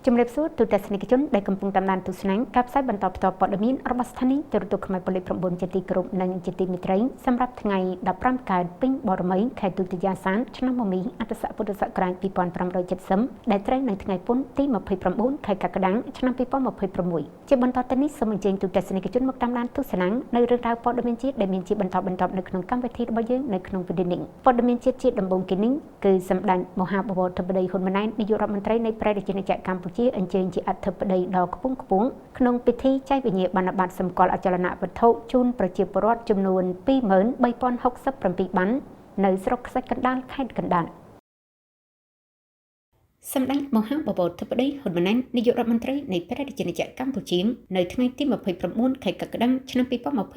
ជំរាបសួរទូទាំងទស្សនិកជនដែលកំពុងតាមដានទស្សនាការផ្សាយបន្តផ្ទាល់ព័ត៌មានរបស់ស្ថានីយ៍ទូរទស្សន៍ខ្មែរប៉ូលីស9ជាទីគោរពនិងជាទីមេត្រីសម្រាប់ថ្ងៃ15កើតពេញបរមីខែទុតិយាសានឆ្នាំមមីអត្តស័កពុទ្ធសករាជ2570ដែលត្រូវនៅថ្ងៃពុធទី29ខែកក្កដាឆ្នាំ2026ជាបន្តទៅនេះសូមអញ្ជើញទូទាំងទស្សនិកជនមកតាមដានទស្សនានៅរឿងរ៉ាវព័ត៌មានជាតិដែលមានជាបន្តបន្ទាប់នៅក្នុងកម្មវិធីរបស់យើងនៅក្នុងវេលានេះព័ត៌មានជាតិជាដំបូងគេនេះគឺសម្ដេចមហាបវរធិបតីហ៊ុនម៉ាណែតនាយករដ្ឋមន្ត្រីនៃព្រះរាជាណាចក្រកម្ពុជាអញ្ជើញជាអធិបតីដ៏ខ្ពង់ខ្ពស់ក្នុងពិធីចែកវិញ្ញាបនបត្រសម្គាល់អចលនវត្ថុជូនប្រជាពលរដ្ឋចំនួន23067បាននៅស្រុកខ្សាច់កណ្ដាលខេត្តកណ្ដាលសម្ដេចមហាបវរធិបតីហ៊ុនម៉ាណែតនាយករដ្ឋមន្ត្រីនៃព្រះរាជាណាចក្រកម្ពុជានៅថ្ងៃទី29ខែកក្កដាឆ្នាំ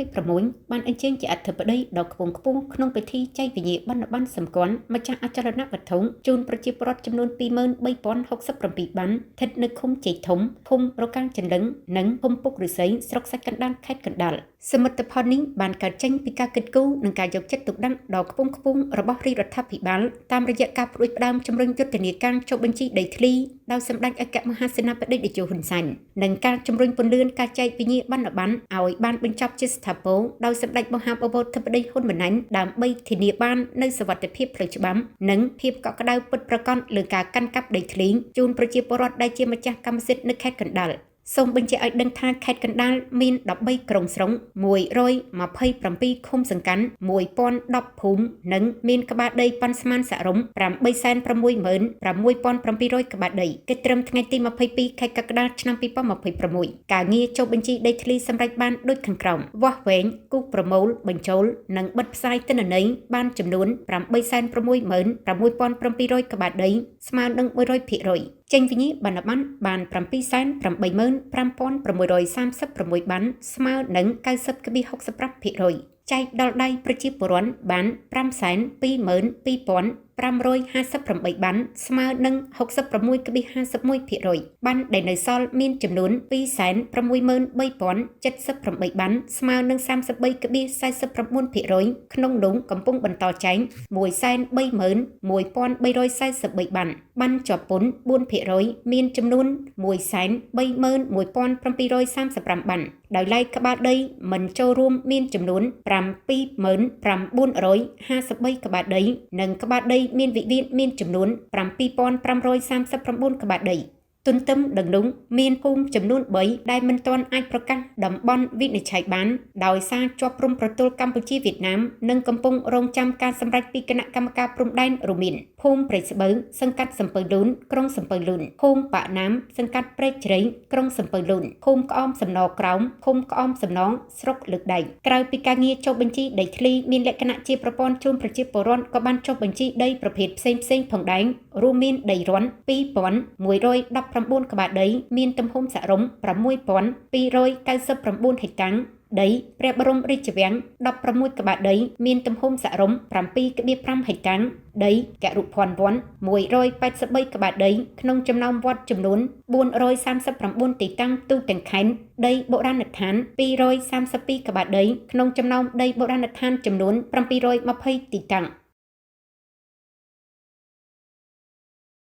2026បានអញ្ជើញជាអធិបតីដ៏ខ្ពង់ខ្ពស់ក្នុងពិធីចែកវិញ្ញាបនបត្រសម្គាល់ម្ចាស់អចលនវត្ថុជូនប្រជាពលរដ្ឋចំនួន23067បានស្ថិតនៅឃុំជ័យធំឃុំរកាំងចន្លឹងនិងឃុំពុកឫស្សីស្រុកខ្សាច់កណ្ដាលខេត្តកណ្ដាលសមិទ្ធផលនេះបានកើតចេញពីការគិតគូរនិងការយកចិត្តទុកដាក់ដ៏ខ្ពង់ខ្ពស់របស់រាជរដ្ឋាភិបាលតាមរយៈការផ្ដួចផ្ដើមជំរុញយុទ្ធនាការចុះបញ្ជីដីធ្លីដោយសម្ដេចអគ្គមហាសេនាបតីតេជោហ៊ុនសែននិងការជំរុញពន្លឿនការចែកវិញ្ញាបនបត្រឲ្យបានបញ្ចប់ជាស្ថាពរដោយសម្ដេចមហាបវរធិបតីហ៊ុនម៉ាណែតដើម្បីធានាបាននូវសុវត្ថិភាពផ្លូវច្បាប់និងភាពកក់ក្ដៅពិតប្រាកដលើការកាន់កាប់ដីធ្លីជូនប្រជាពលរដ្ឋដែលជាម្ចាស់កម្មសិទ្ធិនៅខេត្តកណ្ដាលសូមបញ្ជាក់ឲ្យដឹងថាខេត្តកណ្ដាលមាន13ក្រុងស្រុង127ឃុំសង្កាត់1010ភូមិនិងមានក្បាលដីប៉ាន់ស្មានសរុប866,700ក្បាលដីគិតត្រឹមថ្ងៃទី22ខែកក្កដាឆ្នាំ2026ការងារចុះបញ្ជីដីធ្លីសម្រេចបានដូចខាងក្រោមវាស់វែងគូសប្រមូលបញ្ចូលនិងបិទផ្សាយទិន្នន័យបានចំនួន866,700ក្បាលដីស្មើនឹង100%ចេញវិញ្ញាបនបត្របាន785,636បានស្មើនឹង90.65%ចែកដល់ដៃប្រជាពលរដ្ឋបាន522,558បានស្មើនឹង66.51%បានដែលនៅសល់មានចំនួន263,078បានស្មើនឹង33.49%ក្នុងនោះកំពុងបន្តចែក131,343បានបានជាប់ពន្ធ4%មានចំនួន131,735បានដោយឡែកក្បាលដីមិនចូលរួមមានចំនួន79,953ក្បាលដីនិងក្បាលដីមានវិវាទមានចំនួន7,539ក្បាលដីទន្ទឹមនឹងនោះមានភូមិចំនួន3ដែលមិនទាន់អាចប្រកាសតំបន់វិនិច្ឆ័យបានដោយសារជាប់ព្រំប្រទល់កម្ពុជាវៀតណាមនិងកំពុងរងចាំការសម្រេចពីគណៈកម្មការព្រំដែនរួមមានភូមិព្រៃស្បូវសង្កាត់សំពៅលូនក្រុងសំពៅលូនភូមិប៉ាក់ណាមសង្កាត់ព្រែកជ្រៃក្រុងសំពៅលូនភូមិក្អមសំណក្រោមឃុំក្អមសំណងស្រុកលើកដែកក្រៅពីការងារចុះបញ្ជីដីធ្លីមានលក្ខណៈជាប្រព័ន្ធជូនប្រជាពលរដ្ឋក៏បានចុះបញ្ជីដីប្រភេទផ្សេងៗផងដែររួមមានដីរន្ធ2119ក្បាលដីមានទំហំសរុប6299ហិកតាដីព្រះបរមរាជវាំង16ក្បាលដីមានទំហំសរុប7.5ហិកតាដីករុភ័ណ្ឌវ័ន183ក្បាលដីក្នុងចំណោមវត្តចំនួន439ទីតាំងទូទាំងខេត្តដីបុរាណដ្ឋាន232ក្បាលដីក្នុងចំណោមដីបុរាណដ្ឋានចំនួន720ទីតាំង